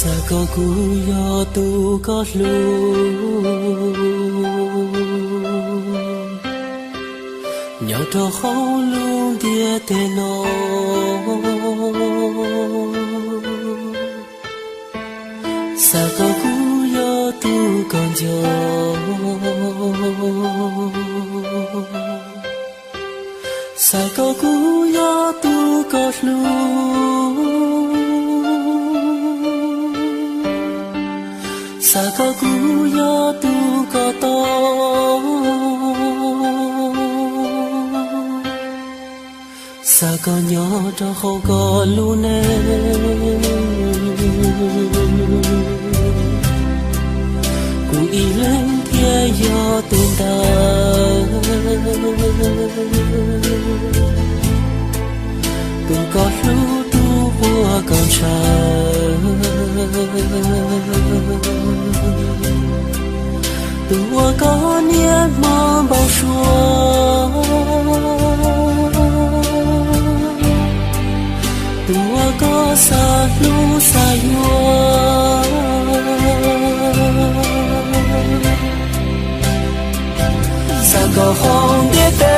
Xav kom kuv yog tus koj hlub nyob rau hauv lub ntiaj teb no. Xav kom kuv yog tus koj nco, xav kom kuv yog tus koj hlub, xav kom kuv yog tus koj tau, xav kom nyob rau hauv koj lub neej, kuv ib leeg thiaj yog tus ntawd, tus koj hlub, tus uas koj ntshaw, tus uas koj niaj hmo npau suav, tus uas koj xav hlub xav yuav. Xav kom hauv ntiaj teb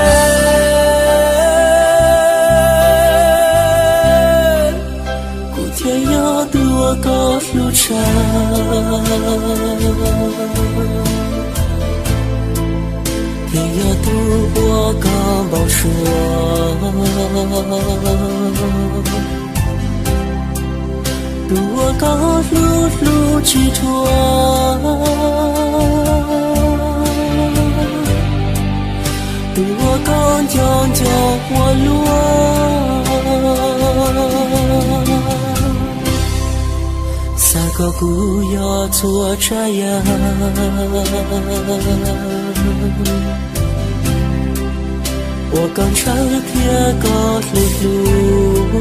kuv thiaj yog tus uas koj hlub tshaj, thiaj yog tus uas koj npau suav, tus uas koj hlub hlub tsis dhuav, tus uas koj nco nco ua luaj. Xav kom kuv yog txhua tsav yam uas koj ntshaw thiab koj hlub hlub,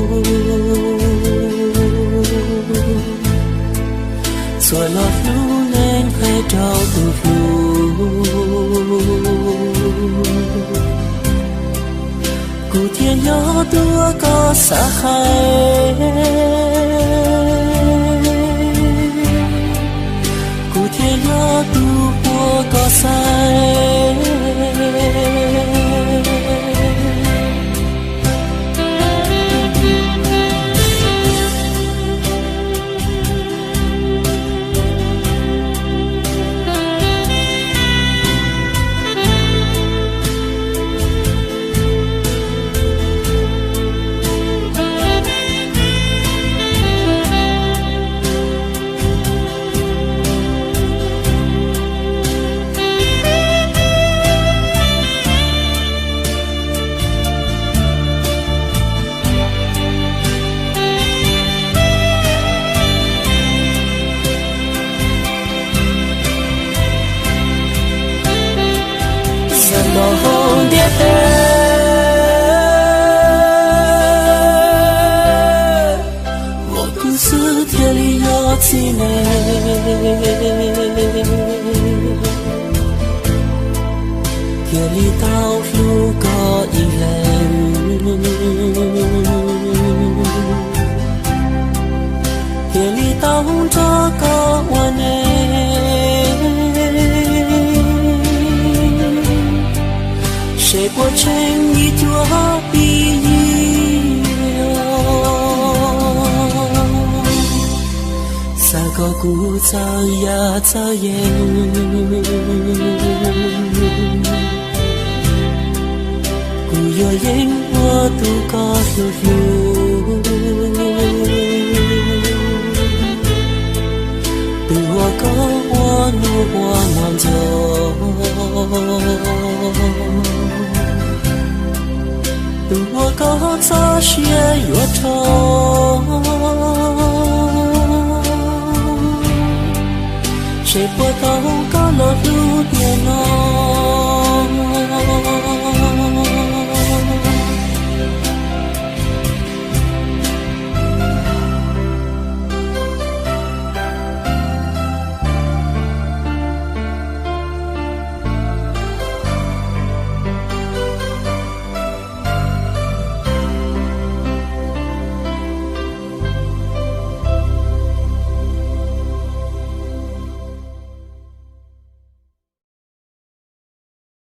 txhua lo lub neej hais rau tus hlub. Kuv thiaj yog tus uas koj xav hais, kuv thiaj yog tus uas koj xaiv. Xav kom hauv ntiaj teb muaj kuv xwb thiaj li yog txiv neej, thiaj li tau hlub koj ib leeg, thiaj li tau nrog koj ua neej, seb puas tsheej ib cuab pib yig. Xav kom kuv txawj yam txawj yees, kuv yuav yeej ua tus koj hlub hlub, tus uas koj ua nus ua hmo nco, tus uas koj txoj sia yuav rau, seb puas tau koj los hlub tiag no.